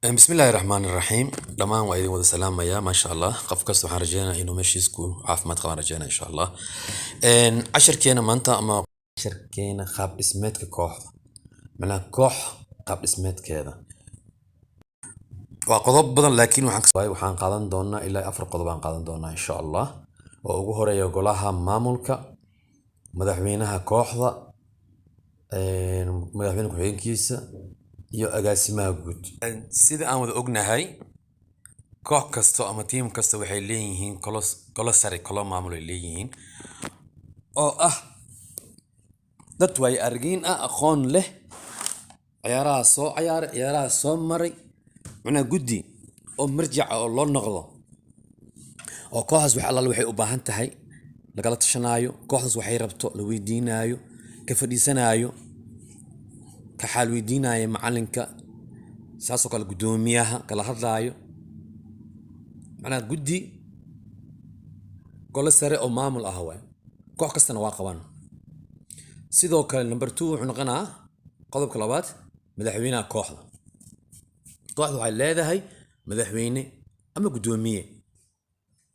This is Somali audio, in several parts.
Bismillahi raxmaani raxiim. Dhammaan waa idin wada salaamayaa. Maasha Allah, qof kasta waxaan rajeynaya inuu meeshiis ku caafimaad qabaan rajeynaya, insha Allah. Casharkeena maanta ama casharkeena qaab dhismeedka kooxda, macnaha koox qaab dhismeedkeeda waa qodob badan, laakiin waxaan qaadan doonaa ilaa afar qodob aan qaadan doonaa, insha Allah, oo ugu horeeya golaha maamulka, madaxweynaha kooxda, madaxweyne ku-xigeenkiisa iyo agaasimaha guud. Sida aan wada ognahay, koox kasto ama tiim kasta waxay leeyihiin golo sare, golo maamul ay leeyihiin, oo ah dad waayo aragiin ah, aqoon leh, ciyaaraha soo ciyaaray, ciyaaraha soo maray, macnaha guddi oo marjac ah oo loo noqdo, oo kooxdaas wax allaale waxay u baahan tahay lagala tashanaayo, kooxdaas waxay rabto la weydiinaayo, ka fadhiisanaayo, ka xaal weydiinaayo macalinka, saasoo kale guddoomiyaha kala hadlaayo, macnaha guddi golo sare oo maamul ah waay. Koox kastana waa qabaan. Sidoo kale number two wuxuu noqonaa qodobka labaad, madaxweynaha kooxda. Kooxda waxay leedahay madaxweyne ama guddoomiye.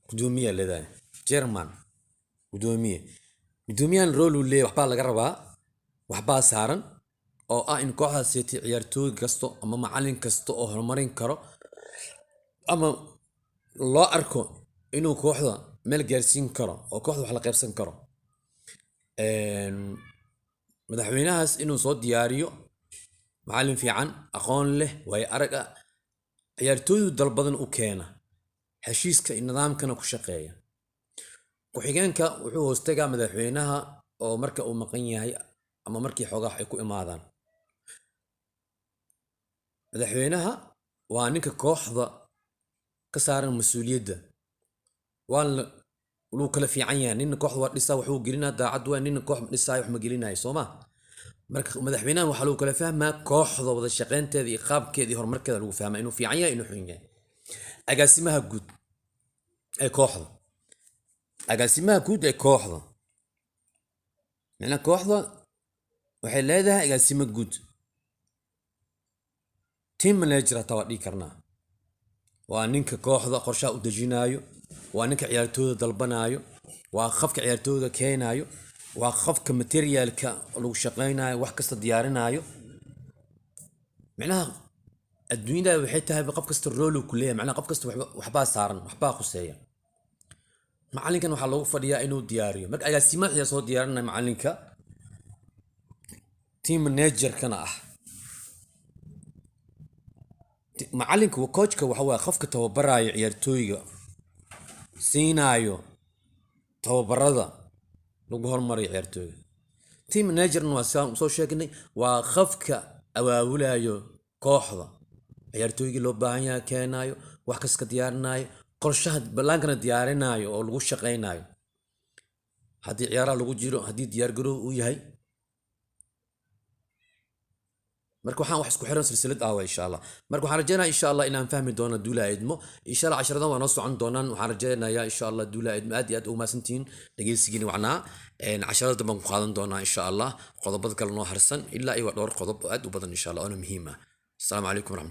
Guddoomiye leedahay, chairman, guddoomiye. Guddoomiyahan role uu leeyahay, waxbaa laga rabaa, waxbaa saaran, oo ah in kooxdaas ciyaartooy kasto ama macalin kasta oo horumarin karo ama loo arko inuu kooxda meel gaarsiin karo oo kooxda wax la qaybsan karo, madaxweynahaas inuu soo diyaariyo macalin fiican, aqoon leh, waayo arag ah, ciyaartooydu dalbadan u keena, heshiiska iyo nidaamkana ku shaqeeya. Ku-xigeenka wuxuu hoostagaa madaxweynaha oo marka uu maqan yahay ama markii xoogaa ay ku imaadaan. Madaxweynaha waa ninka kooxda ka saaran mas-uuliyadda, waana lagu kala fiican yahay. Nina kooxda waa dhisaa, waxuu gelinaa, daacad waa nina koox ma dhisaayo, wax ma gelinayo, soo ma? Marka madaxweynahan waxaa lagu kala fahmaa kooxda wada shaqeynteeda iyo qaabkeeda iyo horumarkeeda lagu fahmaa inuu fiican yahay, inuu xun yahay. Agaasimaha guud ee kooxda, agaasimaha guud ee kooxda, macnaa kooxda waxay leedahay agaasimo guud, team manager hataa waa dhihi karnaa. Waa ninka kooxda qorshaha u dejinaayo, waa ninka ciyaartooyda dalbanaayo, waa qofka ciyaartooyda keenaayo, waa qofka materialka lagu shaqeynayo wax kasta diyaarinaayo. Macnaha adduunyada waxay tahay qof kasta role uu ku leeyahay, macnaha qof kasta waxbaa saaran, waxbaa khuseeya. Macalinkan waxaa loogu fadhiyaa inuu diyaariyo. Marka agaasimaha ayaa soo diyaarinaya macalinka, team managerkana ah. Macalinka, coachka, waxa waaye qofka tababaraayo ciyaartooyga, siinaayo tababarada lagu hormariyo ciyaartooyga. Team managerna waa sidaan soo sheegnay, waa qofka abaabulayo kooxda, ciyaartooygii loo baahan yahay keenaayo, wax kasta diyaarinaayo, qorshaha ballaankana diyaarinaayo oo lagu shaqeynayo haddii ciyaaraha lagu jiro, haddii diyaargarow uu yahay. Marka waxaan wax isku xiran silsilad ah waa, insha Allah. Marka waxaan rajeynayaa, insha Allah, inaan fahmi doono duula idmo, insha Allah. Casharadan waa noo socon doonaan, waxaan rajeynayaa, insha Allah, duula idmo. Aad iyo aad ugu mahadsantihiin dhegeysigiina wacnaa. Casharada dambe ku qaadan doonaa, insha Allah, qodobada kale noo harsan, ilaa iyo waa dhowr qodob oo aad u badan, insha Allah, oona muhiim ah. Asalaamu calaykum waraxmat